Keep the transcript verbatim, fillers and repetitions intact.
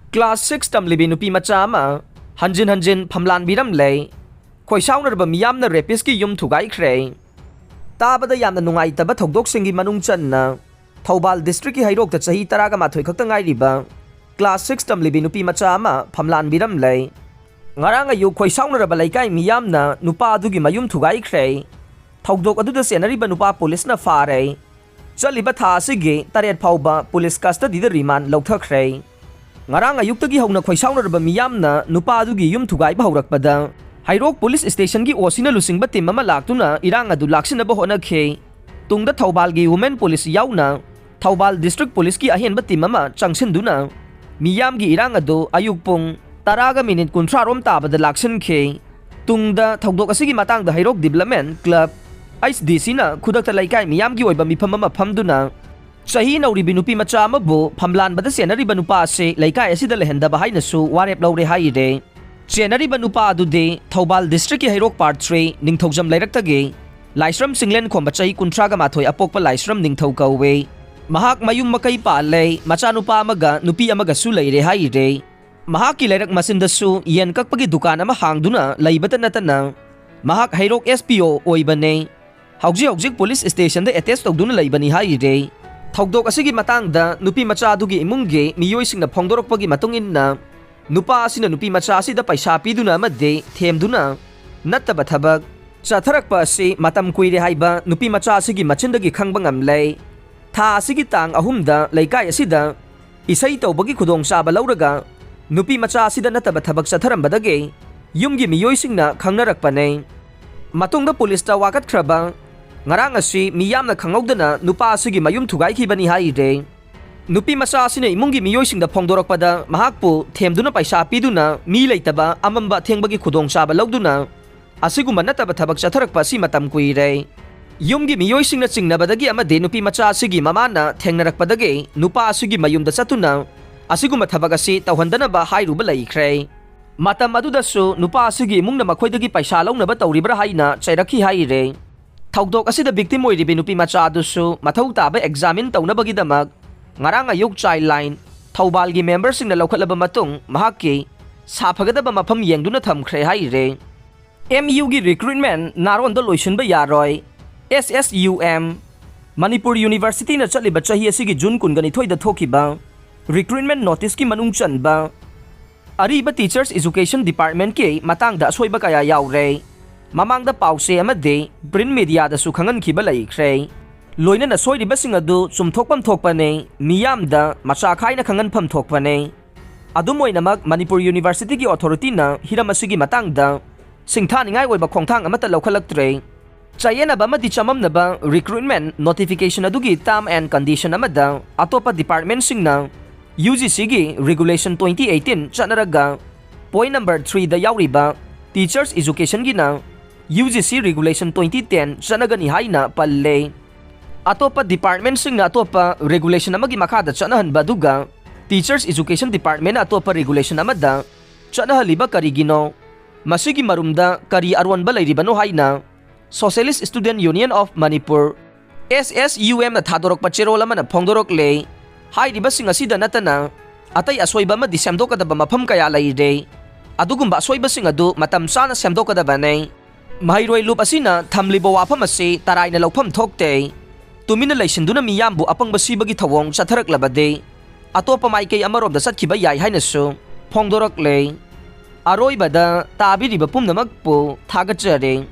Class six ꯇꯝꯂꯤꯕꯤ ꯅꯨꯄꯤ ꯃꯆꯥ ꯑꯃ ꯍꯟꯖꯤꯟ ꯍꯟꯖꯤꯟ ꯐꯝꯂꯥꯟꯕꯤꯔꯝꯂꯦ꯫ ꯈꯣꯏꯁꯥꯎꯅꯔꯕ ꯃꯤꯌꯥꯝꯅ rapistꯀꯤ ꯌꯨꯝ ꯊꯨꯒꯥꯏꯈ꯭ꯔꯦ꯫ ꯇꯥꯕꯗ ꯌꯥꯝꯅ ꯅꯨꯡꯉꯥꯏꯇꯕ ꯊꯧꯗꯣꯛꯁꯤꯡꯒꯤ ꯃꯅꯨꯡ ꯆꯟꯅ ꯊꯧꯕꯥꯜ districtꯀꯤ ꯍꯩꯔꯣꯛꯇ ꯆꯍꯤ ꯇꯔꯥꯒ ꯃꯥꯊꯣꯏ ꯈꯛꯇ ꯉꯥꯏꯔꯤꯕ class six ꯇꯝꯂꯤꯕꯤ ꯅꯨꯄꯤ ꯃꯆꯥ ꯑꯃ ꯐꯝꯂꯥꯟꯕꯤꯔꯝꯂꯦ꯫ ꯉꯔꯥꯡ ꯑꯌꯨꯛ ꯈꯣꯏꯁꯥꯎꯅꯔꯕ ꯂꯩꯀꯥꯏ ꯃꯤꯌꯥꯝꯅ ꯅꯨꯄꯥ ꯑꯗꯨꯒꯤ ꯃꯌꯨꯝ ꯊꯨꯒꯥꯏꯈ꯭ꯔꯦ꯫ ꯊꯧꯗꯣꯛ ꯑꯗꯨꯗ ꯆꯦꯟꯅꯔꯤꯕ ꯅꯨꯄꯥ ꯄꯨꯂꯤꯁꯅ ꯐꯥꯔꯦ꯫ ꯆꯠꯂꯤꯕ ꯊꯥ ꯑꯁꯤꯒꯤ ꯇꯔꯦꯠ ꯐꯥꯎꯕ ꯄꯨꯂꯤꯁ custody ꯗ remand ꯂꯧꯊꯈ꯭ꯔꯦ꯫ ꯉꯔꯥꯡ ꯑꯌꯨꯛꯇꯒꯤ ꯍꯧꯅ ꯈꯣꯏꯁꯥꯎꯅꯔꯕ ꯃꯤꯌꯥꯝꯅ ꯅꯨꯄꯥ ꯑꯗꯨꯒꯤ ꯌꯨꯝ ꯊꯨꯒꯥꯏꯕ ꯍꯧꯔꯛꯄꯗ, ꯍꯩꯔꯣꯛ ꯄꯨꯂꯤꯁ ꯁ꯭ꯇꯦꯁꯟꯒꯤ ꯑꯣ ꯁꯤꯅ ꯂꯨꯆꯤꯡꯕ ꯇꯤꯝ ꯑꯃ ꯂꯥꯛꯇꯨꯅ ꯏꯔꯥꯡ ꯑꯗꯨ ꯂꯥꯛꯁꯤꯟꯅꯕ ꯍꯣꯠꯅꯈꯤ꯫ ꯇꯨꯡꯗ ꯊꯧꯕꯥꯜꯒꯤ ꯋꯨꯃꯦꯟ ꯄꯨꯂꯤꯁ ꯌꯥꯎꯅ ꯊꯧꯕꯥꯜ ꯗꯤꯁꯇ꯭ꯔꯤꯛ ꯄꯨꯂꯤꯁꯀꯤ ꯑꯍꯦꯟꯕ ꯇꯤꯝ ꯑꯃ ꯆꯪꯁꯤꯟꯗꯨꯅ ꯃꯤꯌꯥꯝꯒꯤ ꯏꯔꯥꯡ ꯑꯗꯨ ꯑꯌꯨꯛ ꯄꯨꯡ ꯇꯔꯥꯒ ꯃꯤꯅꯤꯠ ꯀꯨꯟꯊ꯭ꯔꯥ ꯔꯣꯝ ꯇꯥꯕꯗ ꯂꯥꯛꯁꯤꯟꯈꯤ꯫ ꯇꯨꯡꯗ ꯊꯧꯗꯣꯛ ꯑꯁꯤꯒꯤ ꯃꯇꯥꯡꯗ ꯍꯩꯔꯣꯛ Development Club, H D C ꯅ ꯈꯨꯗꯛꯇ ꯂꯩꯀꯥꯏ ꯃꯤꯌꯥꯝꯒꯤ ꯑꯣꯏꯕ ꯃꯤꯐꯝ ꯑꯃ ꯐꯝꯗꯨꯅ ꯆꯍꯤ ꯅꯧꯔꯤꯕꯤ ꯅꯨꯄꯤ ꯃꯆꯥ ꯑꯃꯕꯨ ꯐꯝꯂꯥꯟꯕꯗ ꯆꯦꯟꯅꯔꯤꯕ ꯅꯨꯄꯥ ꯑꯁꯤ ꯂꯩꯀꯥꯏ ꯑꯁꯤꯗ ꯂꯩꯍꯟꯗꯕ ꯍꯥꯏꯅꯁꯨ ꯋꯥꯔꯦꯞ ꯂꯧꯔꯦ ꯍꯥꯏꯔꯦ꯫ ꯆꯦꯟꯅꯔꯤꯕ ꯅꯨꯄꯥ ꯑꯗꯨꯗꯤ ꯊꯧꯕꯥꯜ ꯗꯤꯁꯇ꯭ꯔꯤꯛꯀꯤ ꯍꯩꯔꯣꯛ Part three ꯅꯤꯡꯊꯧꯖꯝ ꯂꯩꯔꯛꯇꯒꯤ ꯂꯥꯏꯁ꯭ꯔꯝ ꯆꯤꯡꯂꯦꯟꯈꯣꯝꯕ, ꯆꯍꯤ ꯀꯨꯟꯊ꯭ꯔꯥꯒ ꯃꯥꯊꯣꯏ, ꯑꯄꯣꯛꯄ ꯂꯥꯏꯁ꯭ꯔꯝ ꯅꯤꯡꯊꯧ ꯀꯧꯋꯦ꯫ ꯃꯍꯥꯛ ꯃꯌꯨꯝ ꯃꯀꯩ ꯄꯥꯜꯂꯦ, ꯃꯆꯥꯅꯨꯄꯥ ꯑꯃꯒ ꯅꯨꯄꯤ ꯑꯃꯒꯁꯨ ꯂꯩꯔꯦ ꯍꯥꯏꯔꯦ꯫ ꯃꯍꯥꯛꯀꯤ ꯂꯩꯔꯛ ꯃꯆꯤꯟꯗꯁꯨ ꯌꯦꯟ ꯀꯛꯄꯒꯤ ꯗꯨꯀꯥꯟ ꯑꯃ ꯍꯥꯡꯗꯨꯅ ꯂꯩꯕꯇ ꯅꯠꯇꯅ, ꯃꯍꯥꯛ ꯍꯩꯔꯣꯛ S P O ꯑꯣꯏꯕꯅꯦ꯫ ꯍꯧꯖꯤꯛ ꯍꯧꯖꯤꯛ ꯄꯨꯂꯤꯁ ꯁ꯭ꯇꯦꯁꯟꯗ attach ꯇꯧꯗꯨꯅ ꯂꯩꯕꯅꯤ ꯍꯥꯏꯔꯦ꯫ ꯊꯧꯗꯣꯛ ꯑꯁꯤꯒꯤ ꯃꯇꯥꯡꯗ ꯅꯨꯄꯤ ꯃꯆꯥ ꯑꯗꯨꯒꯤ ꯏꯃꯨꯡꯒꯤ ꯃꯤꯑꯣꯏꯁꯤꯡꯅ ꯐꯣꯡꯗꯣꯔꯛꯄꯒꯤ ꯃꯇꯨꯡ ꯏꯟꯅ, ꯅꯨꯄꯥ ꯑꯁꯤꯅ ꯅꯨꯄꯤ ꯃꯆꯥ ꯑꯁꯤꯗ ꯄꯩꯁꯥ ꯄꯤꯗꯨꯅ ꯑꯃꯗꯤ ꯊꯦꯝꯗꯨꯅ ꯅꯠꯇꯕ ꯊꯕꯛ ꯆꯠꯊꯔꯛꯄ ꯑꯁꯤ ꯃꯇꯝ ꯀꯨꯏꯔꯦ ꯍꯥꯏꯕ ꯅꯨꯄꯤ ꯃꯆꯥ ꯑꯁꯤꯒꯤ ꯃꯆꯤꯟꯗꯒꯤ ꯈꯪꯕ ꯉꯝꯂꯦ꯫ ꯊꯥ ꯑꯁꯤꯒꯤ ꯇꯥꯡ ꯑꯍꯨꯝꯗ ꯂꯩꯀꯥꯏ ꯑꯁꯤꯗ ꯏꯁꯩ ꯇꯧꯕꯒꯤ ꯈꯨꯗꯣꯡꯆꯥꯕ ꯂꯧꯔꯒ ꯅꯨꯄꯤ ꯃꯆꯥ ꯑꯁꯤꯗ ꯅꯠꯇꯕ ꯊꯕꯛ ꯆꯠꯊꯔꯝꯕꯗꯒꯤ ꯌꯨꯝꯒꯤ ꯃꯤꯑꯣꯏꯁꯤꯡꯅ ꯈꯪꯅꯔꯛꯄꯅꯦ꯫ ꯃꯇꯨꯡꯗ ꯄꯨꯂꯤꯁꯇ ꯋꯥꯀꯠꯈ꯭ꯔꯕ ꯉꯔꯥꯡ ꯑꯁꯤ ꯃꯤꯌꯥꯝꯅ ꯈꯪꯍꯧꯗꯅ ꯅꯨꯄꯥ ꯑꯁꯤꯒꯤ ꯃꯌꯨꯝ ꯊꯨꯒꯥꯏꯈꯤꯕꯅꯤ ꯍꯥꯏꯔꯦ꯫ ꯅꯨꯄꯤ ꯃꯆꯥ ꯑꯁꯤꯅ ꯏꯃꯨꯡꯒꯤ ꯃꯤꯑꯣꯏꯁꯤꯡꯗ ꯐꯣꯡꯗꯣꯔꯛꯄꯗ ꯃꯍꯥꯛꯄꯨ ꯊꯦꯝꯗꯨꯅ ꯄꯩꯁꯥ ꯄꯤꯗꯨꯅ ꯃꯤ ꯂꯩꯇꯕ ꯑꯃꯝꯕ ꯑꯊꯦꯡꯕꯒꯤ ꯈꯨꯗꯣꯡꯆꯥꯕ ꯂꯧꯗꯨꯅ ꯑꯁꯤꯒꯨꯝꯕ ꯅꯠꯇꯕ ꯊꯕꯛ ꯆꯠꯊꯔꯛꯄ ꯑꯁꯤ ꯃꯇꯝ ꯀꯨꯏꯔꯦ꯫ ꯌꯨꯝꯒꯤ ꯃꯤꯑꯣꯏꯁꯤꯡꯅ ꯆꯤꯡꯅꯕꯗꯒꯤ ꯑꯃꯗꯤ ꯅꯨꯄꯤ ꯃꯆꯥ ꯑꯁꯤꯒꯤ ꯃꯃꯥꯅ ꯊꯦꯡꯅꯔꯛꯄꯗꯒꯤ ꯅꯨꯄꯥ ꯑꯁꯤꯒꯤ ꯃꯌꯨꯝꯗ ꯆꯠꯇꯨꯅ ꯑꯁꯤꯒꯨꯝꯕ ꯊꯕꯛ ꯑꯁꯤ ꯇꯧꯍꯟꯗꯅꯕ ꯍꯥꯏꯔꯨꯕ ꯂꯩꯈ꯭ꯔꯦ꯫ ꯃꯇꯝ ꯑꯗꯨꯗꯁꯨ ꯅꯨꯄꯥ ꯑꯁꯤꯒꯤ ꯏꯃꯨꯡꯅ ꯃꯈꯣꯏꯗꯒꯤ ꯄꯩꯁꯥ ꯂꯧꯅꯕ ꯇꯧꯔꯤꯕ꯭ꯔꯥ ꯍꯥꯏꯅ ꯆꯩꯔꯛꯈꯤ ꯍꯥꯏꯔꯦ꯫ ꯊꯧꯗꯣꯛ ꯑꯁꯤꯗ victim ꯑꯣꯏꯔꯤꯕꯤ ꯅꯨꯄꯤ ꯃꯆꯥ ꯑꯗꯨꯁꯨ ꯃꯊꯧ ꯇꯥꯕ examine ꯇꯧꯅꯕꯒꯤꯗꯃꯛ ꯉꯔꯥꯡ ꯑꯌꯨꯛ Child Line ꯊꯧꯕꯥꯜꯒꯤ ꯃꯦꯝꯕꯔꯁꯤꯡꯅ ꯂꯧꯈꯠꯂꯕ ꯃꯇꯨꯡ ꯃꯍꯥꯛꯀꯤ ꯁꯥꯐꯒꯗꯕ ꯃꯐꯝ ꯌꯦꯡꯗꯨꯅ ꯊꯝꯈ꯭ꯔꯦ ꯍꯥꯏꯔꯦ꯫ ꯑꯦꯝ ꯌꯨꯒꯤ ꯔꯤꯀ꯭ꯔꯨꯠꯃꯦꯟ ꯅꯥꯔꯣꯟꯗ ꯂꯣꯏꯁꯤꯟꯕ ꯌꯥꯔꯣꯏ꯫ ꯑꯦꯁ ꯑꯦꯁ ꯌꯨ ꯑꯦꯝ, ꯃꯅꯤꯄꯨꯔ ꯌꯨꯅꯤꯚꯔꯁꯤꯇꯤꯅ ꯆꯠꯂꯤꯕ ꯆꯍꯤ ꯑꯁꯤꯒꯤ ꯖꯨꯟ ꯀꯨꯟꯒ ꯅꯤꯊꯣꯏꯗ ꯊꯣꯛꯈꯤꯕ ꯔꯤꯀ꯭ꯔꯨꯠꯃꯦꯟ ꯅꯣꯇꯤꯁꯀꯤ ꯃꯅꯨꯡ ꯆꯟꯕ ꯑꯔꯤꯕ ꯇꯤꯆꯔꯁ ꯏꯖꯨꯀꯦꯁꯟ ꯗꯤꯄꯥꯔꯠꯃꯦꯟꯠꯀꯤ ꯃꯇꯥꯡꯗ ꯑꯁꯣꯏꯕ ꯀꯌꯥ ꯌꯥꯎꯔꯦ꯫ ꯃꯃꯥꯡꯗ ꯄꯥꯎꯆꯦ ꯑꯃꯗꯤ ꯄ꯭ꯔꯤꯟꯠ ꯃꯦꯗꯤꯌꯥꯗꯁꯨ ꯈꯪꯍꯟꯈꯤꯕ ꯂꯩꯈ꯭ꯔꯦ꯫ ꯂꯣꯏꯅꯅ ꯁꯣꯏꯔꯤꯕꯁꯤꯡ ꯑꯗꯨ ꯆꯨꯝꯊꯣꯛꯐꯝ ꯊꯣꯛꯄꯅꯤ, ꯃꯤꯌꯥꯝꯗ ꯃꯆꯥ ꯈꯥꯏꯅ ꯈꯪꯍꯟꯐꯝ ꯊꯣꯛꯄꯅꯤ꯫ ꯑꯗꯨꯝ ꯑꯣꯏꯅꯃꯛ, ꯃꯅꯤꯄꯨꯔ ꯌꯨꯅꯤꯚꯔꯁꯤꯇꯤꯒꯤ ꯑꯣꯊꯣꯔꯤꯇꯤꯅ ꯍꯤꯔꯝ ꯑꯁꯤꯒꯤ ꯃꯇꯥꯡꯗ ꯁꯤꯡꯊꯥꯅꯤꯡꯉꯥꯏ ꯑꯣꯏꯕ ꯈꯣꯡꯊꯥꯡ ꯑꯃꯠꯇ ꯂꯧꯈꯠꯂꯛꯇ꯭ꯔꯦ꯫ ꯆꯌꯦꯠꯅꯕ ꯑꯃꯗꯤ ꯆꯃꯝꯅꯕ ꯔꯤꯀ꯭ꯔꯨꯠꯃꯦꯟ ꯅꯣꯇꯤꯐꯤꯀꯦꯁꯟ ꯑꯗꯨꯒꯤ ꯇꯔꯝ ꯑꯦꯟ ꯀꯟꯗꯤꯁꯟ ꯑꯃꯗ ꯑꯇꯣꯞꯄ ꯗꯤꯄꯥꯔꯠꯃꯦꯟꯁꯤꯡꯅ ꯌꯨ ꯖꯤ ꯁꯤꯒꯤ ꯔꯤꯒꯨꯂꯦꯁꯟ ꯇ꯭ꯋꯦꯟꯇꯤ ꯑꯩꯠꯇꯤꯟ ꯆꯠꯅꯔꯒ, ꯄꯣꯏꯟꯠ ꯅꯝꯕꯔ ꯊ꯭ꯔꯤꯗ ꯌꯥꯎꯔꯤꯕ ꯇꯤꯆꯔꯁ ꯏꯖꯨꯀꯦꯁꯟꯒꯤꯅ U G C regulation twenty ten ꯆꯠꯅꯒꯅꯤ ꯍꯥꯏꯅ ꯄꯜꯂꯦ꯫ ꯑꯇꯣꯞꯄ ꯗꯤꯄꯥꯔꯠꯃꯦꯟꯁꯤꯡꯅ ꯑꯇꯣꯞꯄ ꯔꯤꯒꯨꯂꯦꯁꯟ ꯑꯃꯒꯤ ꯃꯈꯥꯗ ꯆꯠꯅꯍꯟꯕ ꯑꯗꯨꯒ ꯇꯤꯆꯔꯁ ꯏꯖꯨꯀꯦꯁꯟ ꯗꯤꯄꯥꯔꯠꯃꯦꯟꯅ ꯑꯇꯣꯞꯄ ꯔꯤꯒꯨꯂꯦꯁꯟ ꯑꯃꯗ ꯆꯠꯅꯍꯜꯂꯤꯕ ꯀꯔꯤꯒꯤꯅꯣ? ꯃꯁꯤꯒꯤ ꯃꯔꯨꯝꯗ ꯀꯔꯤ ꯑꯔꯣꯟꯕ ꯂꯩꯔꯤꯕꯅꯣ ꯍꯥꯏꯅ Socialist Student Union of Manipur, S S U M ꯅ ꯊꯥꯗꯣꯔꯛꯄ ꯆꯦꯔꯣꯜ ꯑꯃꯅ ꯐꯣꯡꯗꯣꯔꯛꯂꯦ꯫ ꯍꯥꯏꯔꯤꯕꯁꯤꯡ ꯑꯁꯤꯗ ꯅꯠꯇꯅ ꯑꯇꯩ ꯑꯁꯣꯏꯕ ꯑꯃꯗꯤ ꯁꯦꯝꯗꯣꯛꯀꯗꯕ ꯃꯐꯝ ꯀꯌꯥ ꯂꯩꯔꯦ꯫ ꯑꯗꯨꯒꯨꯝꯕ ꯑꯁꯣꯏꯕꯁꯤꯡ ꯑꯗꯨ ꯃꯇꯝ ꯆꯥꯅ ꯁꯦꯝꯗꯣꯛꯀꯗꯕꯅꯤ꯫ ꯃꯍꯩꯔꯣꯏ ꯂꯨꯞ ꯑꯁꯤꯅ ꯊꯝꯂꯤꯕ ꯋꯥꯐꯝ ꯑꯁꯤ ꯇꯔꯥꯏꯅ ꯂꯧꯐꯝ ꯊꯣꯛꯇꯦ꯫ ꯇꯨꯃꯤꯟꯅ ꯂꯩꯁꯤꯟꯗꯨꯅ ꯃꯤꯌꯥꯝꯕꯨ ꯑꯄꯪꯕ ꯁꯤꯕꯒꯤ ꯊꯧꯑꯣꯡ ꯆꯠꯊꯔꯛꯂꯕꯗꯤ ꯑꯇꯣꯞꯄ ꯃꯥꯏꯀꯩ ꯑꯃꯔꯣꯝꯗ ꯆꯠꯈꯤꯕ ꯌꯥꯏ ꯍꯥꯏꯅꯁꯨ ꯐꯣꯡꯗꯣꯔꯛꯂꯦ꯫ ꯑꯔꯣꯏꯕꯗ ꯇꯥꯕꯤꯔꯤꯕ ꯄꯨꯝꯅꯃꯛꯄꯨ ꯊꯥꯒꯠꯆꯔꯤ꯫